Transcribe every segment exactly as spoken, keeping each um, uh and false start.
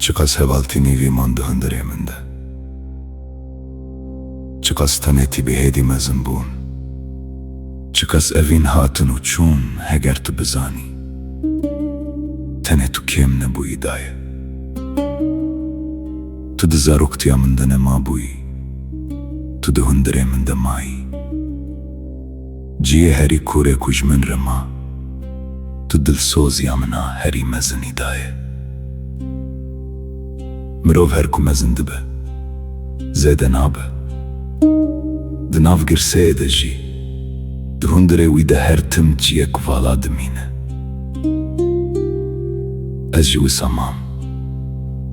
Çiqas hevaltî nîvî man di hundirê min de. Çiqas tenêtî bi hêdî mezin bûn. Çiqas evîn hatin û çûn, heger tu bizanî. Tenê tu kêm nebûyî dayê. Tu di zaroktiya min de nemabûyî. Tu di hundirê min de mayî. Cihê herî kûr e ku ji min re ma. Tu dilsoziya min a herî mezinî dayê. Mirov her ku mezin dibe, zêde nabe. Di nav girseyê de jî, di hundirê wî de her tim çiyek vala dimîne. Ez jî wisa mam.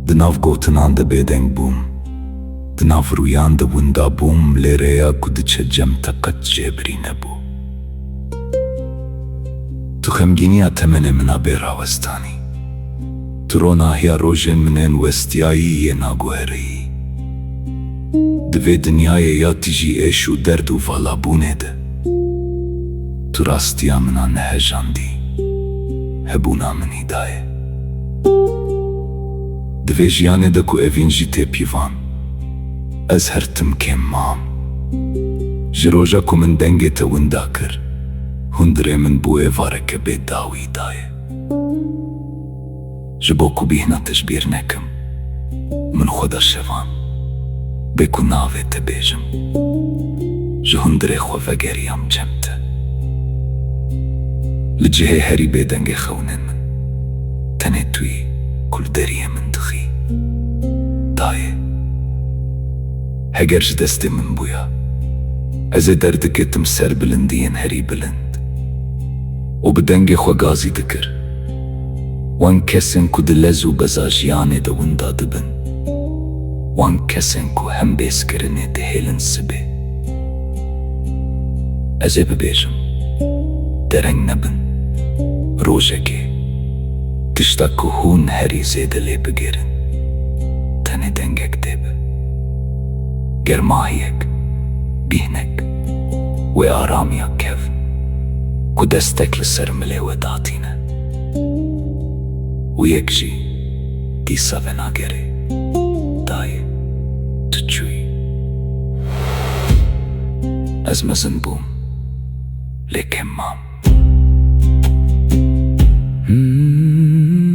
Di nav gotinan de bêdeng bûm. Di nav rûyan de winda bûm, lê rêya ku diçe cem te qet jêbirî nebû. Tu xemgîniya temenê min a bê rawestanî. Tu ronahiya rojên min ên westiyayî yê naguherî. Di vê dinyayê ya tijî êş û derd û valabûnê de, tu rastiya min a nehejandî, hebûna min î dayê. Di vê jiyanê de ku evîn jî tê pîvan, ez her tim kêm mam. Ji roja ku min dengê te winda kir, hundirê min bû êvareke bê dawî dayê. Ji bo ku bîhna te ji bîr nekim, min xwe da şevan, bê ku navê te bêjim. Ji hundirê xwe vegeriyam cem te. Li cihê herî bêdengê xewnên min, tenê tu yî ku li deriyê min dixî. Dayê, heger ji destê min bûya, ez ê derdiketim ser bilindiyên herî bilind û bi dengê xwe gazî dikir. Wan kesên ku di lez û beza jiyanê de winda dibin, wan kesên ku hembêzkirinê dihêlin sibê. Ez ê bibêjim, dereng nebin, rojekê, tişta ku hûn herî zêde lê bigêrin, tenê dengek dê be. Germahiyek, bîhnek, wê aramiya kevn, ku destek li ser milê we datîne. Û yek jî dîsa venagerê, dayê, tu çûyî. Ez mezin bûm, lê kêm mam. Hmm.